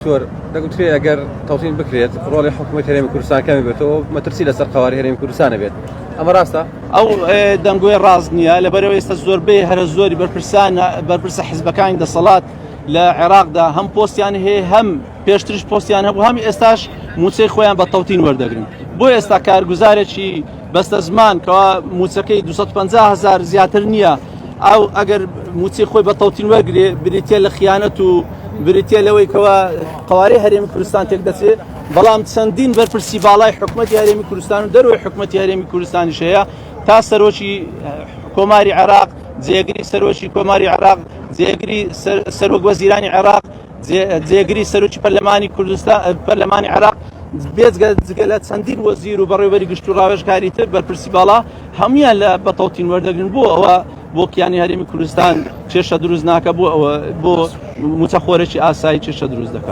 دکتۆر، دەگوترێ ئەگەر تەوتین بکرێت ڕۆڵی حکوومەت هەرێمی کوردستان کەمی بێتەوە مەترسی لەسەر قەوارەی هەرێمی کوردستان بێت ئەمە ڕاستە؟ ئەو دەنگۆی ڕاست نییە لەبەرەوە ئێستا زۆربەی هەرە زۆری بەرپرسان بەرپرسە حزبەکانی دەسەڵات لە عێراقدا هەم پۆستیان هەیە هەم پێشتریش پۆستیان هەبوو هەم ئێستاش موچەی خۆیان بە تەوتین وەردەگرن بۆ ئێستا کارگوزارێکی بەستە زمان کەوا موچەکەی 250 هزار زیاتر نییە ئەو ئەگەر موچەی خۆی بە تەوتین وەرگێ بریتە لە خیانەت و بریتە لەوەی کەوا قوارەی هەرێمی کوردستان تێک دەچێت بەڵام چەندین بەرپرسی باڵای حکوومەتی هەرێمی کوردستان و دەروی حکوومەتی هەرێمی کوردستانیش هەیە تا سەرۆکی کۆماری عێراق جێگری سەرۆکی کۆماری عێراق جێگری سەرۆک وەزیرانی عێراق جێگری سەرۆکی پەرلەمانی کوردستان پەرلەمانی عێراق بێجگە جگە لە چەندین وەزیر و بەڕێوەبەری گشت و ڕاوێژکاری تر بەرپرسی باڵا هەمویان لە بەتەوتین وەردەگرن بۆ ئەوە بۆ کیانی هەرێمی کوردستان کێشە دروست ناکە بۆ ئەوە بۆ موچەخۆرێکی ئاسایی کێشە دروست دەکات.